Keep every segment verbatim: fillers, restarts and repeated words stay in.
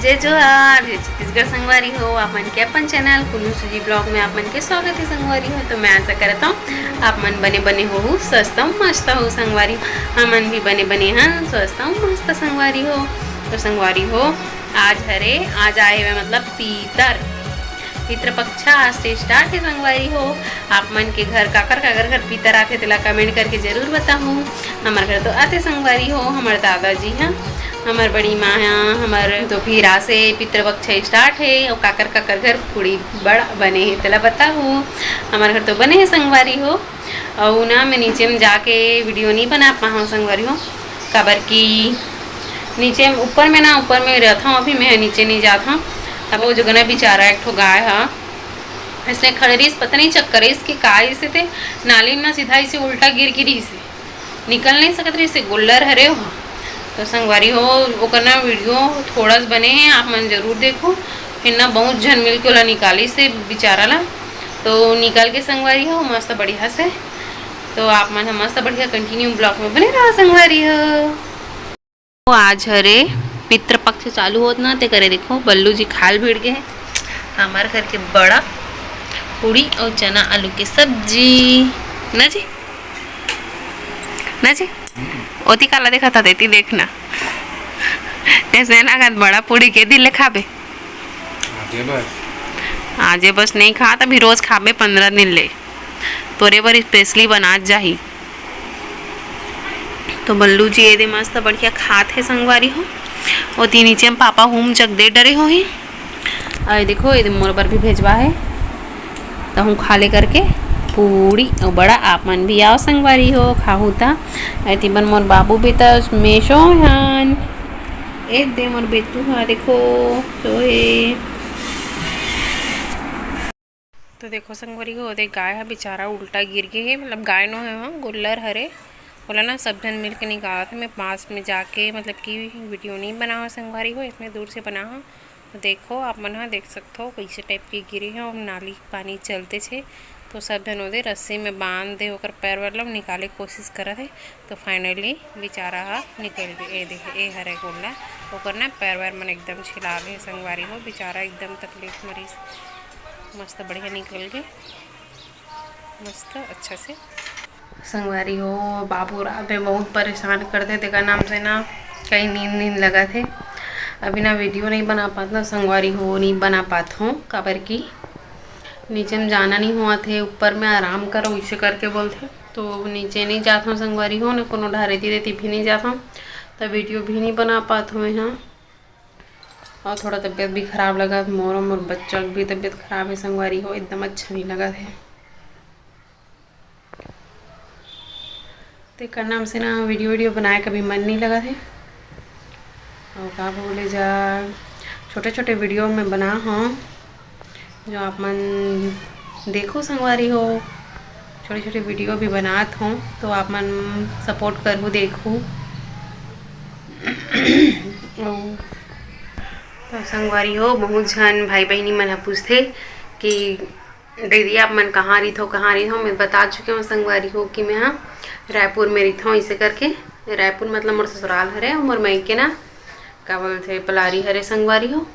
जय जोहार, जय छत्तीसगढ़ संगवारी हो। आप मन के अपन चैनल कुन्नू सूजी ब्लॉग में आप मन के स्वागत है संगवारी हो। तो मैं आशा करता हूँ आप मन बने बने हो, स्वस्थ हो, मस्त हो संगवारी। हमन भी बने बने हैं, स्वस्थ हो, मस्त संगवारी हो। तो संगवारी हो, आज हरे, आज आए हुए मतलब पीतर, पितृपक्ष आज से स्टार्ट है संगवारी हो। आप मन के घर काकर काकर घर पीतर आथे तेला कमेंट करके जरूर बताहू। हमर घर तो आते संगवारी हो, हमर दादाजी ह, हमर बड़ी माँ ह, हमर तो फिर आज से पितृपक्ष स्टार्ट है। और काकर काकर घर पूड़ी बड़ा बने है तेला बताहू। हमर घर तो बने है संगवारी हो। और ना मैं नीचे में जाके वीडियो नहीं बना पाऊँ संगवारी हो, काबर कि नीचे में, ऊपर में ना, ऊपर में रहता हूँ, अभी मैं नीचे नहीं जाता हूँ। अब वो जो गना बेचारा एक ठो गाय ह, इसने खड़े रहीस, पता नहीं चक्कर इसके का, इसे ते नाली में सीधा इसे उल्टा गिर गिरी इसे निकल नहीं सकत रही, इसे गोल्लर हरे हो। तो संगवारी हो, ओकर ना वीडियो थोड़ा सा बने हैं, आप मन जरूर देखो। फिर ना बहुत झन मिल के ओला निकाली से बेचारा ला, तो निकल के संगवारी हो मस्त बढ़िया से। तो आप मन ह मस्त बढ़िया कंटिन्यू ब्लॉग में बने रहो संगवारी हो। तो आज हरे पितृपक्ष चालू होत ना, ते करे देखो बल्लू जी खाल भिड़ गए हैं। हमारे घर के बड़ा पूड़ी और चना आलू के सब्जी। ना जी, ना जी, ओती काला देखा था, देती देखना। जैसे ना खात बड़ा पूड़ी के दिल ले खाबे। आजे बस। आजे बस नहीं खात, अभी रोज खाबे पंद्रह दिन ले। तोरे बर स्पेशली बनात जाही। तो बल्लू जी एदे मस्त बढ़िया खात है संगवारी हो। ओती नीचे में पापा हूम जग दे डरे हो ही। अरे देखो, एदे मोर बर भी भेजवा है। तहूँ खा ले करके पूड़ी और बड़ा। आप मन भी आओ संगवारी हो, खाहू ता। एती बन मोर बाबू भी त मेशो हन। एदे मोर बेटू हा देखो, सोए। तो देखो संगवारी हो, ओदे गाय ह बेचारा उल्टा गिर गे हे, मतलब गाय नो हे, हाँ, गोल्लर हरे। ओला ना सब झन मिल के निकालत हे। मैं पास में जाके, मतलब कि वीडियो नहीं बनावा संगवारी हो, इतने दूर से बनावा। तो देखो, आप मन ह देख सकथो, कैसे टाइप के गिरे हे और नाली के पानी चलते छे। तो सब झन ओदे रस्सी में बांध दे, ओकर पैर वैर ला निकाले के कोशिश करत हे। तो finally बेचारा ह निकल गे। ए देखे, ए हरे गोल्लर, ओकर ना पैर वैर मन एकदम छिला गे संगवारी हो, बेचारा एकदम तकलीफ मरीस। मस्त बढ़िया निकल गे, मस्त अच्छा से। संगवारी हो, बाबू रात में बहुत परेशान करथे, तेकर नाम से ना कहीं नींद नींद लगत हे। अभी ना वीडियो नहीं बना पात ना संगवारी हो, नहीं बना पात हूँ, काबर कि नीचे में जाना नहीं हुआ थे, ऊपर में आराम करो इसे करके बोलथे, तो नीचे नहीं जात हूँ संगवारी हो, ना कोनो ढारे तीरे ती भी नहीं जात हूँ, तो वीडियो भी नहीं बना पात हूँ यहाँ। और थोड़ा तबीयत भी खराब लगा, मोर, मोर बच्चा के भी तबीयत खराब है संगवारी हो, एकदम अच्छा नहीं लगा थे। तेकर नाम से ना वीडियो, वीडियो बनाए का भी मन नहीं लगा थे। और का बोले जा, छोटे छोटे वीडियो में बना हूँ, जो आप मन देखो संगवारी हो, छोटे छोटे वीडियो भी बनात हूँ, तो आप मन सपोर्ट करू, देखू। और तो संगवारी हो, बहुत झन भाई बहिनी मन ह पूछथे कि दीदी आप मन कहाँ रहिथो, कहाँ रहिथो। मैं बता चुके हूँ संगवारी हो कि मैं ह रायपुर में रहिथो, इसे करके। रायपुर मतलब मोर ससुराल हरे, मोर मइके ना का बोलथे पलारी हरे संगवारी हो।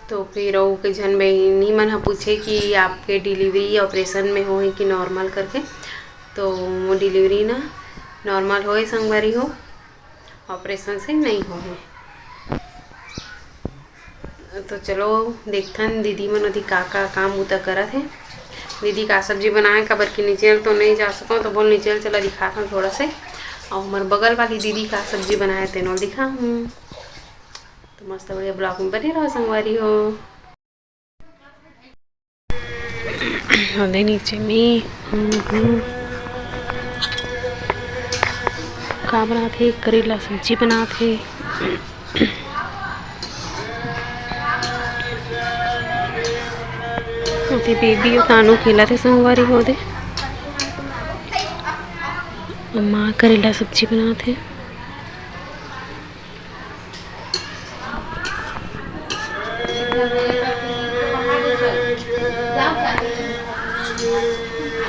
तो फिर वो के झन बहिनी मन ह पूछे कि आपके डिलीवरी ऑपरेशन में होए कि नॉर्मल करके। तो वो डिलीवरी ना नॉर्मल होए संगवारी हो, ऑपरेशन से नहीं होए। तो चलो देखथन दीदी मन ओती का का काम बूता करत हे। दीदी का सब्जी बनाए, काबर कि नीचे तो नहीं जा सको, तो बोल नीचे चला दिखात हूँ थोड़ा से। और हमारे बगल वाली दीदी का सब्जी बनाए तेनो दिखा हूँ। तो मस्त बढ़िया ब्लॉग में बने रहो संगवारी हो। ओदे नीचे में, हम्म, हम्म। का बनात हे? करेला सब्जी बनात हे। ओदे बेबी अउ तानू खेलत हे संगवारी हो दे। माँ करेला सब्जी बनात हे।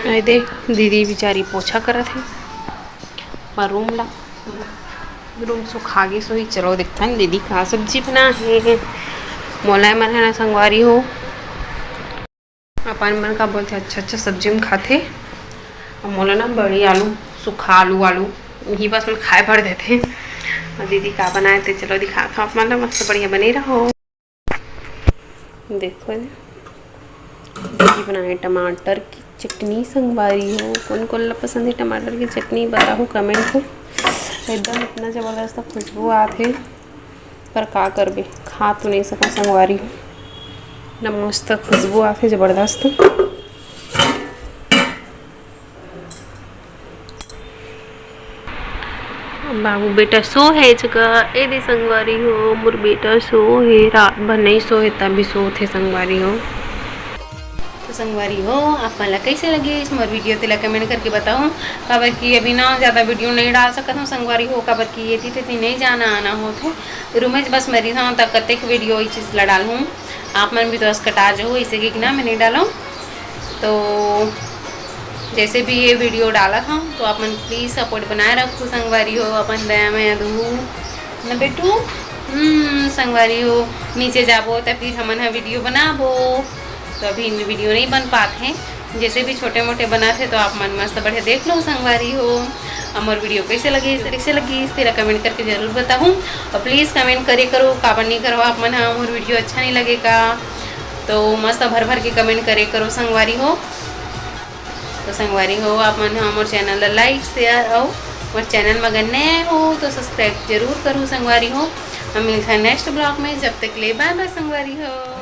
ए दे, दीदी बिचारी पोछा करत हे अपन रूम ला। मशरूम सुखा गे सोही। चलो देखथन दीदी का सब्जी बना हे। मोला मन है ना संगवारी हो, अपन मन का बोलथे अच्छा अच्छा सब्जी में खाथे। अउ मोला ना बड़ी आलू, सुखा आलू, आलू ही बस मन खाए भर देथे। अउ दीदी का बनाए ते चलो दिखात हव आप मन ला। मस्त बढ़िया बने रहो। देखो दीदी बनाए टमाटर की चटनी संगवारी हो। कोन कोन ला पसंद है टमाटर की चटनी बताओ कमेंट में। एकदम इतना जबरदस्त खुशबू आथे, पर का करबे, खा तो नहीं सका संगवारी हो। ना मस्त खुशबू आथे जबरदस्त। बाबू बेटा सो हे चुका, ए दे संगवारी हो, मोर बेटा सो हे, रात भर नहीं सो हे, तब भी सोत हे संगवारी हो। तो संगवारी हो, आप मन ला कैसे लगे इस मोर वीडियो, तेला कमेंट करके बताओ। काबर कि अभी ना ज़्यादा वीडियो नहीं डाल सकत हूँ संगवारी हो, काबर कि ये थी नहीं जाना आना होत है। रूम में बस मरी था, तक कतेक वीडियो ये चीज़ ला डालूँ, आप मन भी तो असकटा जाओ, इसे कि ना मैं नहीं डालूँ। तो जैसे भी ये वीडियो डालत हव, तो आप मन प्लीज सपोर्ट बनाए रखो संगवारी हो, अपन दया में अदू न बेटू। हम्म, संगवारी हो, नीचे जाबो त फिर हमन ह वीडियो बनाबो, तो अभी वीडियो नहीं बन पात हे। जैसे भी छोटे मोटे बनात हे, तो आप मन मस्त बढ़िया देख लो संगवारी हो। हमर वीडियो कैसे लगी, कैसे लगी, तेला कमेंट करके जरूर बताहू। और प्लीज कमेंट करे करो, काबर नहीं करो आप मन ह, हमर वीडियो अच्छा नहीं लगे का, तो मस्त भर भर के कमेंट करे करो संगवारी हो। तो संगवारी हो, आप मन ह मोर चैनल ला लाइक, शेयर अउ मोर चैनल म अगर नए हो तो सब्सक्राइब जरूर करू संगवारी हो। हम मिलथन नेक्स्ट ब्लॉग में, जब तक ले बाय बाय संगवारी हो।